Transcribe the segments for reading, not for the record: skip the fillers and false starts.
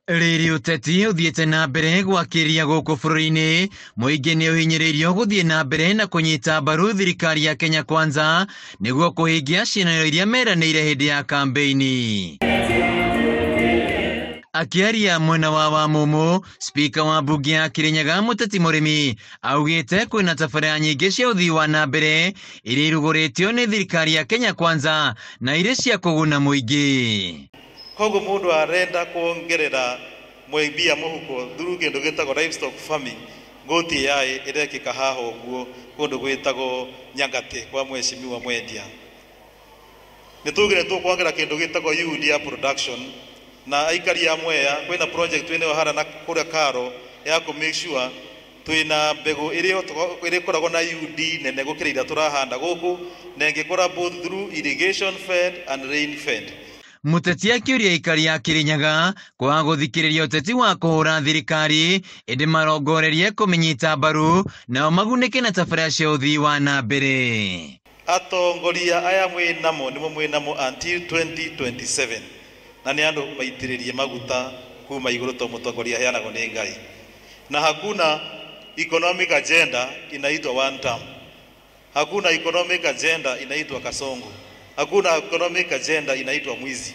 Rĩrĩ ũteti ũthiĩte na mbere gwakĩria gũkũ bũrũri-inĩ, mũingĩ nĩ ũhinyĩrĩirio gũthiĩ na mbere na kũnyita mbaru thirikari ya Kenya Kwanza nĩguo kũhingia ciĩranĩro iria meranĩire hĩndĩ ya kambĩini. Akĩaria mwena wa Wamumu, spika wa mbunge ya Kirinyaga Mũteti Mũrĩmi augĩte kwĩna tabarĩra nyingĩ cia ũthii wa na mbere iria irugũrĩtio nĩ thirikari ya Kenya Kwanza na irĩ cia kũguna mũingĩ. Koguo mundu arenda kuongerera mbia muhuko through kindu gitagwo livestock farming, ngoti AI irekika haha uguo kundu gwitagwo Nyangati kwa mheshimiwa Mwendia. Nitugire tukwongera kindu gitagwo urea production na aikari a Mwea kwina project twina hara na kuria Karo ya ku make sure twina mbegu iria ikoragwo na UD nene gukira iria turahanda guku, na ingikora both through irrigation fed and rain fed. Mũteti akĩũria aikari a Kirinyaga kwaga gũthikĩrĩria ũteti wa kũhũra thirikari ĩndĩ marongorerie kũmĩnyita mbaru nao magunĩke na tabarĩra cia ũthii wa na mbere. Atongoria aya mwĩ namo nĩmo mwĩ namo until 2027 na nĩ andũ maitĩrĩrie maguta kuma igũrũ to mũtongoria aheanagwo nĩ Ngai. Na hakuna economic agenda inaitwa one term. Hakuna economic agenda inaitwa kasongo. Hakuna economic agenda inaitwa mwizi.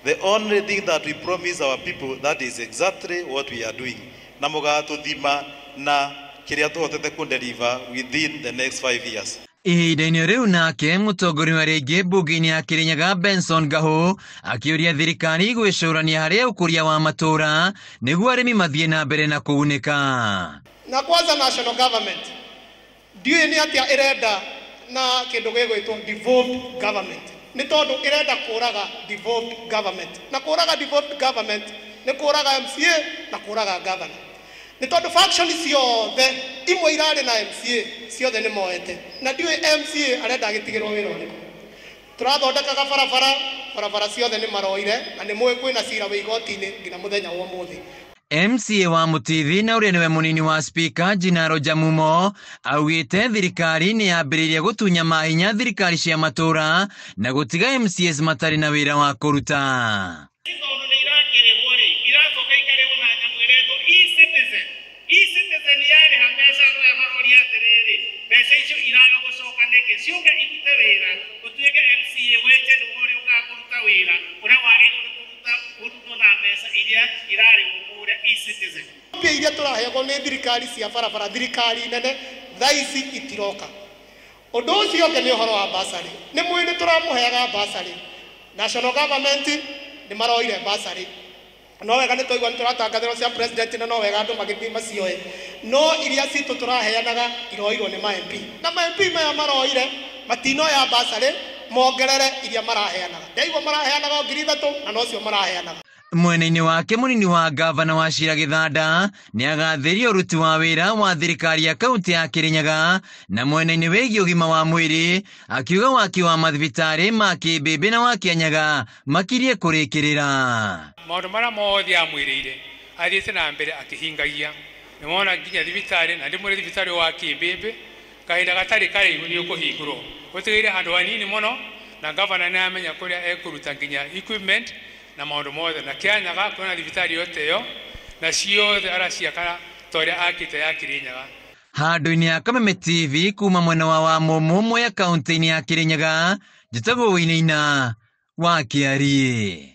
The only thing that we promise our people, that is exactly what we are doing. Na mũgatuthima na kĩrĩa tũhotete kũdeliver within the next 5 years. Ihinda-inĩ rĩu nake mũtongoria wa rĩngĩ mbunge-inĩ ya Kirinyaga Benson Gahu akĩũria thirikari gwĩcũrania harĩ ũkũria wa matũũra nĩguo arĩmi mathiĩ na mbere na kũgunĩka. Na kwanza national government ndiũĩ nĩ atĩa ĩrenda na kĩndũ gĩgwĩtwo devolved government, nĩ tondũ ĩrenda kũraga devolved government, na kũraga devolved government nĩ kũraga MCA na kũraga governor, nĩ tondũ faction ciothe imwe irarĩ na MCA ciothe nĩ moete, na ndiũĩ MCA arenda agĩtigĩrwo wĩra ũrĩkũ. Tũrathondekaga barabara, barabara ciothe nĩ maroire, na nĩ mũĩ kwĩna cira wĩ igoti-inĩ nginya mũthenya wa ũmũthĩ. MCA wa Mutithi na ũrĩa nĩwe mũnini wa spika Jinaro Jamumo augĩte thirikari nĩ yambĩrĩirie gũtunya mahinya thirikari cia matũũra na gũtiga MCAs matarĩ na wĩra wa kũruta. Tondũ nĩ irakĩrĩhwo rĩ, iracoka ikarĩhwo na nyamũ ĩretwo e-citizen. E-citizen yarĩha mbeca andũ aya maroria atĩrĩrĩ, mbeca icio iraga gũcoka nĩkĩ? Ciũke irute wĩra, gũtuĩke MCA wenje nĩwe ũrĩa ũkaga kũruta wĩra ũrĩa wagĩrĩirwo nĩ kũruta kũrutwo na mbeca iria irarĩhwo kũrĩa e-citizen. Mbia iria tũraheagwo nĩ thirikari cia barabara, thirikari nene thaa ici itiroka. Ũndũ ũcio ũngĩ nĩ ũhoro wa bursary. Nĩ mũĩ nĩ tũramũheaga bursary. National government nĩ maroire bursary. No wega nĩ twaigua nĩ tũratangathĩrwo cia president na no wega andũ magĩthiĩ macioe. No iria citũ tũraheanaga iroirwo nĩ ma MP. Na ma MP maya maroire matinoya bursary mongerere iria maraheanaga. Ndaigua maraheanaga 3,000 na nocio maraheanaga. Mwena-inĩ wake mũnini wa gavana wa Shira Gĩthanda nĩ agathĩria ũruti wa wĩra wa thirikari ya kaunti ya Kirinyaga, na mwena-inĩ wĩgiĩ ũgima wa mwĩrĩ akiuga waki wa mathibitarĩ ma Kĩmbĩmbĩ na wa Kĩanyaga makirie kũrĩkĩrĩra. Maũndũ marĩa mothe amwĩrĩire athiĩte na mbere akĩhingagia. Nĩmona nginya thibitarĩ, na ndĩmwĩre thibitarĩ wa Kĩmbĩmbĩ kahinda gatarĩ karaihu nĩ ũkũhingũrwo, ũtigĩire handũ hanini mũno, na gavana nĩ amenya kũrĩa ekũruta nginya equipment na maũndũ mothe. Na Kĩanyaga kwĩna thibitarĩ yote ĩyo, na ciothe araciaka ta ũrĩa akĩte ya Kirinyaga. Handũ-inĩ ya Kameme TV kuma mwena wa Wamumu Mwea kaunti-inĩ ya Kirinyaga, njĩtagwo Wainaina wa Kĩariĩ.